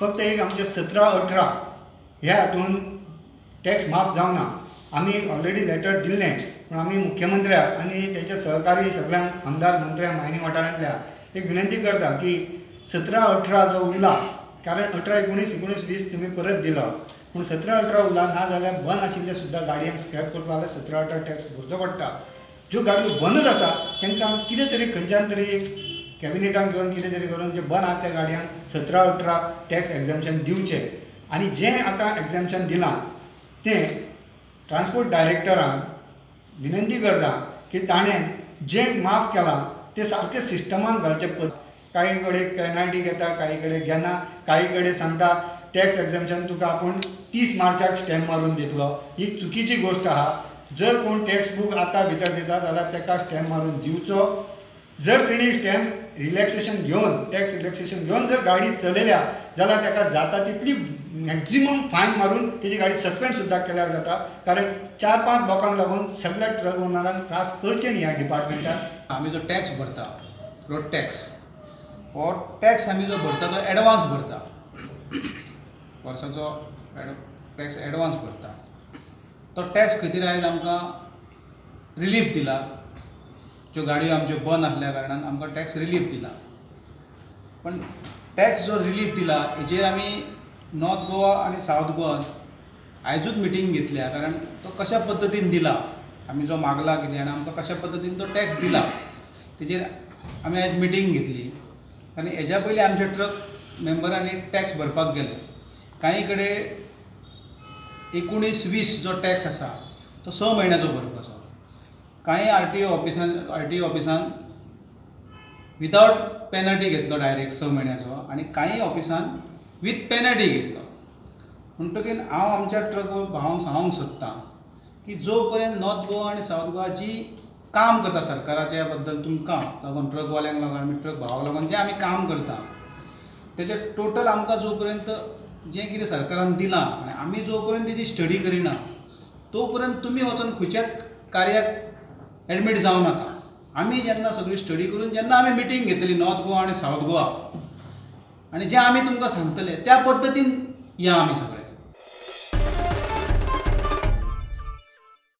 फक्त एक आमचे 17-18 ह्या हातून टॅक्स माफ जावना. आमी ऑलरेडी लेटर दिल्लें, पूण आमी मुख्यमंत्र्याक आनी तेंच्या सहकारी सगळ्यांक आमदार मंत्र्यांक मायनिंग वाठारांतल्या एक विनंती करता की 17-18 जो उरला, कारण 18, 19, 19, 20 तुमी परत दिलो, पूण 17-18 उरला ना जाल्यार बंद आशिल्ले सुद्दां गाडयांक स्क्रॅप करपा जाल्यार 17-18 टॅक्स भरचो पडटा. ज्यो गाडयो बंदच आसा तांकां कितें तरी खंयच्यान तरी एक कॅबिनेटान घेवन कितें तरी करून जे बंद आसा त्या गाडयांक 17-18 टॅक्स एग्जॅम्पशन दिवचें. आनी जें आतां एग्जॅम्पशन दिलां तें ट्रान्सपोर्ट डायरेक्टरान विनंती करता की ताणें जें माफ केलां तें सारकें सिस्टमान घालचें. काही कडेन पेनल्टी घेता, काही कडेन घेना, काही कडेन सांगता टॅक्स एग्जॅम्पशन तुका आपूण 30 मार्चाक स्टॅम्प मारून दितलो. ही चुकीची गोश्ट आहा. जर कोण टॅक्स बूक आतां भितर दिता जाल्यार ताका स्टॅम्प मारून दिवचो. जर तेणी स्टॅम्प रिलॅक्सेशन घेवन, टॅक्स रिलॅक्सेशन घेवन जर गाडी चलयल्या जाल्यार ताका जाता तितली मॅक्झिमम फायन मारून तेजी गाडी सस्पेंड सुद्दां केल्यार जाता. कारण 4-5 लोकांक लागून सगळ्या ट्रक ओनरांक त्रास करचे न्ही ह्या डिपार्टमेंटान. आमी जो टॅक्स भरता, रोड टॅक्स, हो टॅक्स आमी जो भरता तो एडवान्स भरता, वर्साचो टॅक्स एडवान्स भरता. तो टॅक्स खातीर आयज आमकां रिलीफ दिला. ज्यो गाडयो आमच्यो बंद आसल्या कारणान आमकां टॅक्स रिलीफ दिला. पण टॅक्स जो रिलीफ दिला हेजेर आमी नॉर्थ गोवा आनी सावथ गोवा आयजूच मिटींग घेतल्या, कारण तो कशा पद्दतीन दिला, आमी जो मागला कितें आनी आमकां कशा पद्दतीन तो टॅक्स दिला तेजेर आमी आयज मिटींग घेतली. आनी हेज्या पयलीं आमचे ट्रक मेंबरांनी टॅक्स भरपाक गेले, कांय कडेन 19-20 जो टॅक्स आसा तो 6 म्हयन्याचो भरपाचो, कांय आरटीओ ऑफिसान विदावट पेनल्टी घेतलो डायरेक्ट 6 म्हयन्याचो, आनी कांय ऑफिसान वीथ पेनल्टी घेतलो. म्हणटकीर हांव आमच्या ट्रक भावांक सांगूंक सोदतां की जो पर्यंत नॉर्थ गोवा आनी सावथ गोवा जी काम करता सरकाराच्या बद्दल तुमकां लागून, ट्रकवाल्यांक लागून, आमी ट्रक भावांक लागून जें आमी काम करता तेजें टोटल आमकां जो पर्यंत जें कितें सरकारान दिलां आनी आमी जो पर्यंत तेजी स्टडी करिना तो पर्यंत तुमी वचोन खंयच्याच कार्याक एडमीट जावं नाका. आमी जेन्ना सगळी स्टडी करून जेन्ना आमी मिटींग घेतली नॉर्थ गोवा आनी सावथ गोवा आनी जें आमी तुमकां सांगतले त्या पद्दतीन या आमी सगळे.